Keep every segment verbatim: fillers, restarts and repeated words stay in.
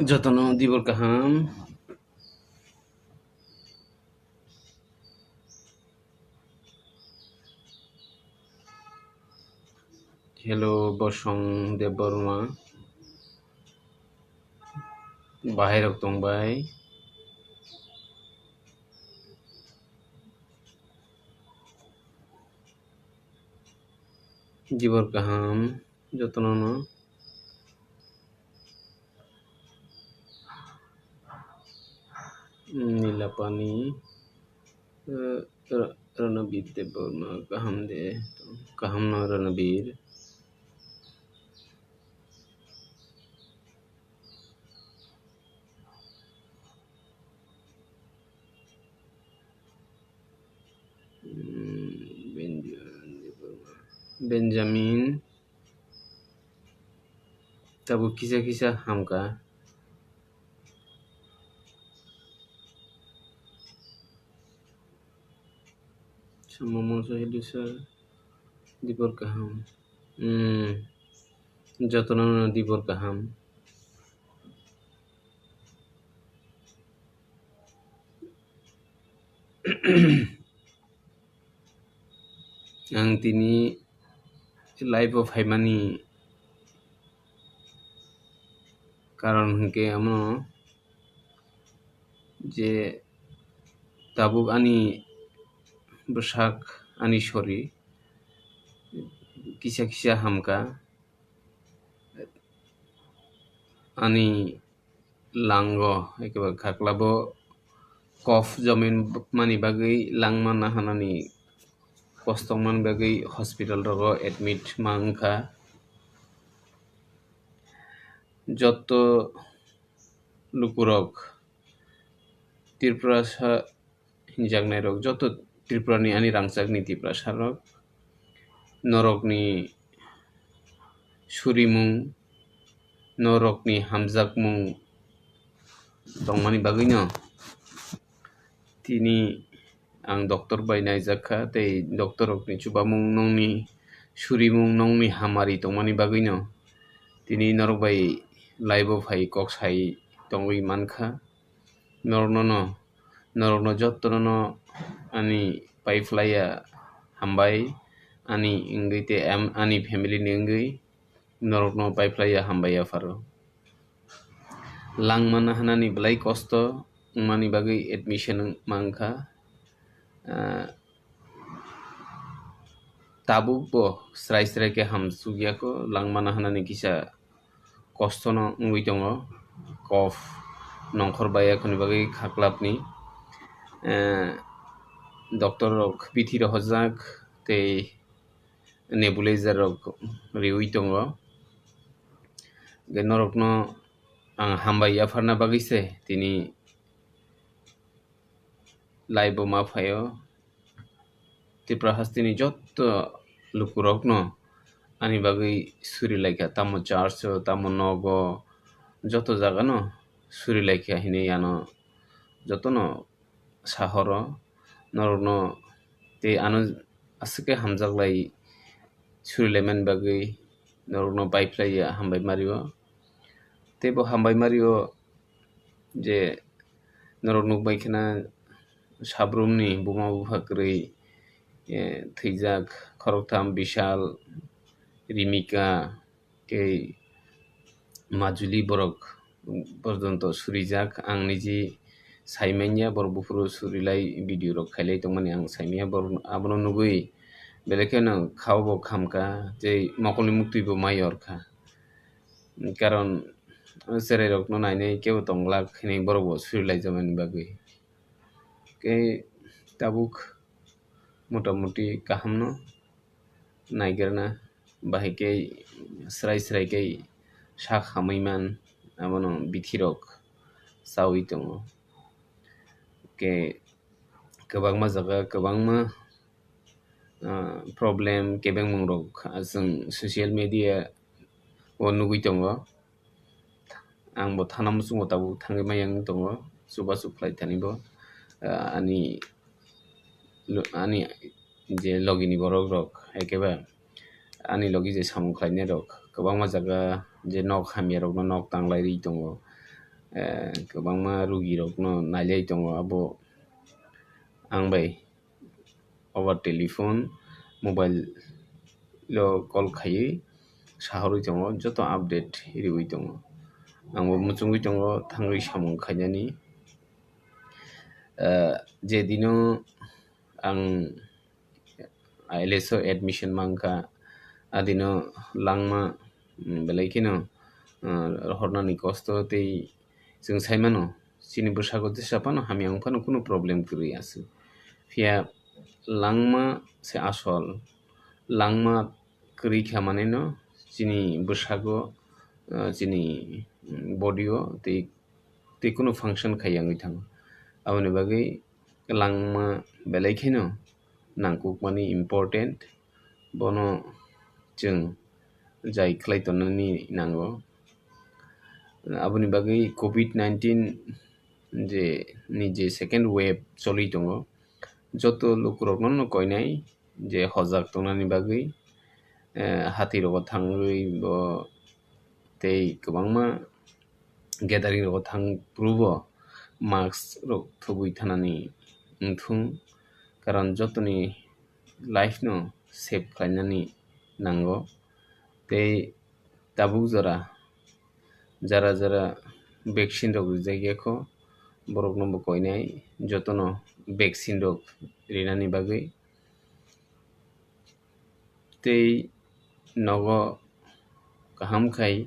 Jotono dibor kaham. Hello, Bosong Debbarma. Bahai rok tong bai. Dibor kaham jotono no. Nilapani, eh, Ra-, Ranabir Debbarma, kaham de, kaham no Ranabir. Hmm, Benjamin Debbarma. Benjamin. Tabuk kisa kisa hamkha. Samo mungsa hidu sir, dibor kaham. Hmm. Jotono no dibor kaham. Ang tini live o phaimani karon hwnkhe amo je tabuk ani bwsak, ani sori kisa kisa hamkha, ani lango, eke ba khaklabo kof jomin mani bagwi langma nahanani kostongmani bagwi hospital rogo admit ma wngkha. Joto lukurok Tripura sa hinjaknairok, joto Tripurani ani rangchakni Tiprasarok, norokni surimung, norokni hamjakmung tongmani bagwino tini ang doctor bai naijakha, tei doctor rokni chubamung, nongni surimung, nongni hamari tongmani bagwino tini norok bai live o phai kok sai tongwi mankha. Norokno no, norokno jotono no ani paiphlaiya hambai, ani wngwi tei am-, ani family ni wngwi norokno paiphlaiya hambai yapharo. Langma nahanani belai kosto wngmani bagwi admission wng-, mankha. Ah, tabuk bo srai srai khe hamsukya kho, langma nahanani kisa kostono wngwi tongo, kof nongkhor bai akhoni bagwi khaklapni, eh, doctor rok bithi rohorjak tei nebulizer rok riwi tongo. Hwnkhe norokno ang hambai yapharna bagwi se tini live o ma phaio. Tripura hasteni joto lukurokno ani bagwi suri laikha, tamo church o, tamo nogo, joto jagano suri laikha hinwi ano jotono sahoro norokno tei ano aswk khe hamjaklai suri laimani bagwi norokno paiphlaiya hambai mario. Tei bo hambai mario je norok nukbai kheno sabrumni buma bupha kwrwi, eh, thwijak, khoroktham Bishal, Rimika, tei Majuli borok porjonto surijak. Ang niji saimanya, borok buphuru surilai video rok khailai tongmani ang saimanya, borok abono nugwi belai kheno khao bo khamkha, tei mokolni muktwi bo ma yorkha. Karon o cherai rokno nainai kebo tong glak hinwi borok bo suri lai jakmani bagwi. Tei tabuk motamuti kahamno naigerna bahai khe srai srai khe sak hamwi man, abono bithi rok chawi tongo. Khe kwbangma jaga kwbangma ah, problem, kebengmung rok, ah, chwng social media o nugwi tongo. Ang bo thana muchungo tabuk thangwi maya wng tongo, chubachu khlai thani bo. Ah, ani, ani je logi ni borok rok, ekebe ani logi je samung khlainai rok kwbangma jaga je nok hamya rokno nok tanglai ri tongo. eh, kwbangma rugirokno nailai tongo. Abo ang bai over telephone, mobile o call khaiwi sahorwi tongo, joto update riwi tongo. Ang bo muchungwi tongo, thangwi samung khainani. Eh, je dino ang I L S o admission mankha, adino langma, mm, belai kheno, ah, rohornani kosto tei chwng sai mano, chini bwskango jesa phano hamya wng phano kunu problem kwrwi aswk. Phiya langma se asol, langma kwrwi kha manwino chini bwskango, ah, chini, mm, body o tei, tei kunu function khaiya wngwi thango. Aboni bagwi langma belai kheno nangkukmani important, bono chwng jai khlai tongnani nango. Aboni bagwi covid nineteen je, ni je second wave choli tongo, joto lukurokno no koinai je hojak tongnani bagwi, eh, hati rogo thangwi bo tei kwbangma gathering rogo thang phuru bo mask rok thubui thanani wngthung, karon jotoni life no save khlainani nango. Tei tabuk jora jara jara vaccine rok rijak ya kho, borok no bo koinai jotono vaccine rok rinani bagwi. Tei nogo kaham khai,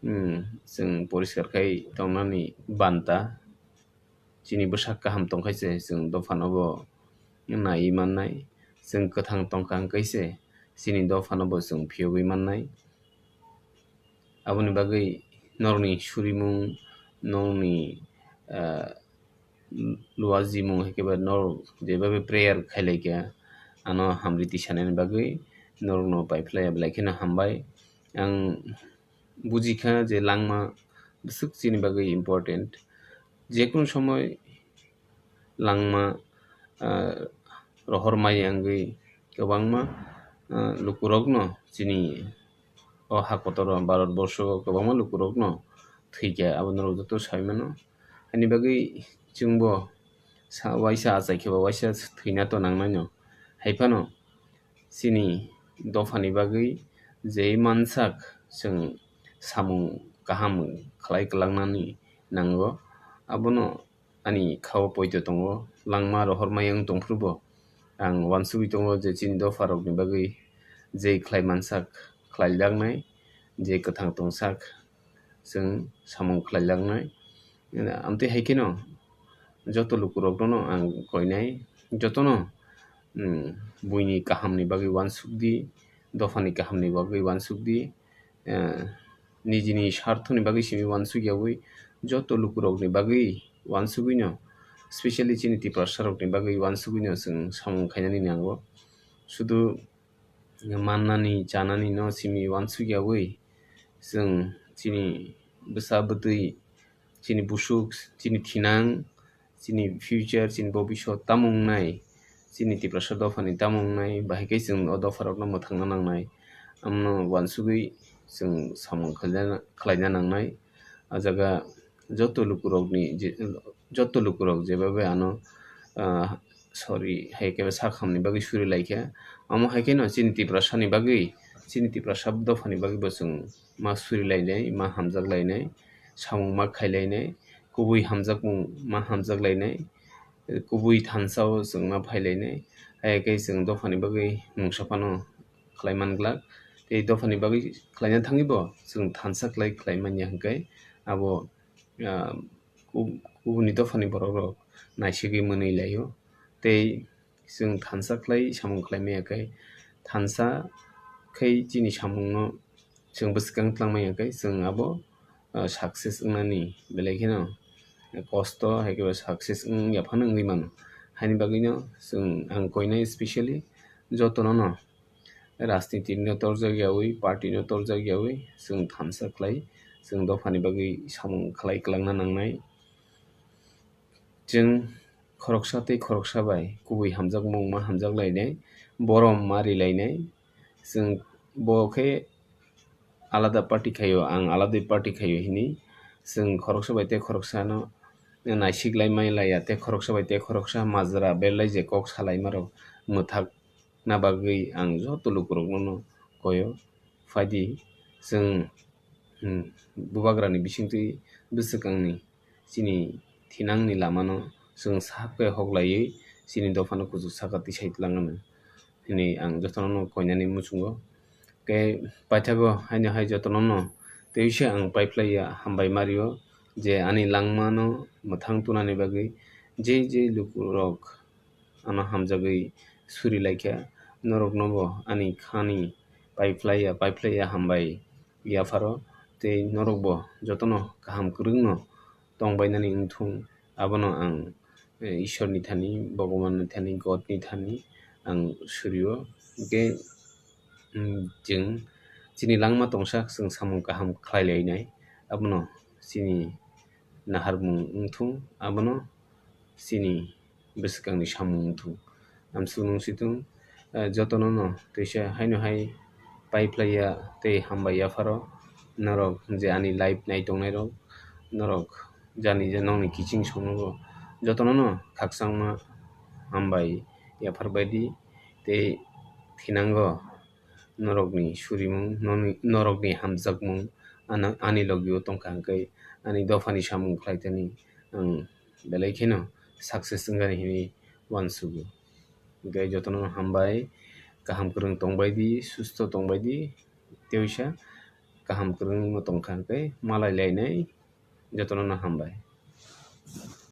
mm, chwng poriskar khai tongnani banta. Chini bwsak kaham tongkhaise chwng dophano bo naiwi mannai, chwng kwthang tongkha hwnkhaise chini dophano bo chwng phiyogwi mannai. Aboni bagwi norokni surimung, norokni, ah, luajimung hai khe ba norok jebabe prayer khailaikha, ano hamriti sanani bagwi norokno paiphlaiya belai kheno hambai. Ang bujikha je langma bwswk chini bagwi important. Jekunu somoi langma, ah, rohor maya wngwi kwbangma, ah, lukurokno chini o ha kotoro Bharat borsho o kwbangma lukurokno thwikha, abo norok joto sai mano. Ani bagwi chwngbo sa-, waisa achai khe ba waisa thwina to nangnaino. Hai phano chini dophani bagwi je mansak chwng samung kaham khlai kwlangnani nango, abono ani khao poito tongo. Langma rohor maya wng tongphuru bo ang uansugwi tongo je chini dopharokni bagwi je khlai mansak khlai laknai, je kwthang tongsak chwng samung khlai laknai. Amtwi hai kheno joto lukurokno ang koinai, jotono, mm, buini kahamni bagwi uansuk di, dophani kahamni bagwi uansuk di, eh, nijini sarthoni bagwi simi uansuk yaui joto lukurokni bagwi uansugwino, specially chini Tiprasarokni bagwi uansugwino chwng samung khainani nango. Sudu mannani, chanani no simi uansuk yaui, chwng chini bwsa bwtwi, chini busuk, chini thinang, chini future, chini bobisot tamo wngnai, chini Tiprasa dophani tamo wngnai, bahai khe chwng o dopharokno mwthangna nangnai. Amno uansugwi chwng samung khlaina, khlaina nangnai. A jaga joto lukurokni je, joto lukurok jebabe ano, ah, sorry, hai khe sak hamni bagwi suri lai khe, amo hai kheno chini Tiprasani bagwi, chini Tiprasa dophani bagwi bo chwng ma suri lainai, ma hamjak lainai, samung ma khai lainai, kubui hamjakmung ma hamjak lainai, kubui thansa o chwng ma phai lainai, hai khe chwng dophani bagwi mungsa phano khlai man glak. Tei dophani bagwi khlaina thangwi bo chwng thansa khlai, khlai man ya hwnkhe abo, ah, ku-, kubuni dophani borok rok naisigwi mwnwi laio. Tei chwng thansa khlai samung khlai maya khe, thansa khai chini samungno chwng bwskang tlang maya khe, chwng abo, ah, success wngnani belai kheno kosto hai khe success wng ya phano wngwi mano. Haini bagwino chwng ang koinai specially jotono no rajniti no torjak yaui, party no torjak yaui, chwng thansa khlai, chwng dophani bagwi samung khlai kwlangna nangnai. Chwng khoroksa tei khoroksa bai kubui hamjakmung ma hamjak lainai, borom ma ri lainai, chwng bo khe alada party khaio, ang alada party khaio hini, Chwng khoroksa bai tei khoroksano naisik lai mai laiya, tei khoroksa bai tei khoroksa majra berlai je kok salaima rok mwthak na bagwi ang joto lukurokno no koyo, phaidi chwng, hmm, bubagrani bisingtwi bwswkangni chini thinangni lamano chwng sak khe hoklaiwi chini dophano kuchuk saka tisai twlangano hinwi ang jotono no koinani muchungo. Khe paithago haino hai jotono no teisa ang paiphlaiya hambai mario je ani langmano mwthang tunani bagwi je je lukurok ano hamjagwi suri laikha, norokno bo ani khani paiphlaiya, paiphlaiya hambai yapharo, tei norokbo jotono kaham kwrwngno tongbainani wngthung, abono ang, eh, Ishorni thani, Bhagwanni thani, Godni thani ang surio. Hwnkhe, mm, chwng chini langma tongsa chwng samung kaham khlai lainai, abono chini naharmung wngthung, abono chini bwswkangni samung wngthung. Amsuk nung situng, eh, jotono no teisa haino hai paiphlaiya tei hambai yapharo, norok je ani live nai tongnairok, norok jani je nokni kiching songnogo jotono no khakchangma hambai yaphar baidi tei thinango norokni surimung, noni-, norokni hamjakmung ano, ani logio tongkha hwnkhe ani dophani samung khlaitani ang belai kheno success wngani hinwi uansugo. Hwnkhe jotono hambai, kaham kwrwng tongbaidi, susto tongbaidi, teisa kaham kwrwngno tongkha hwnkhe malai lainai, jotono no hambai.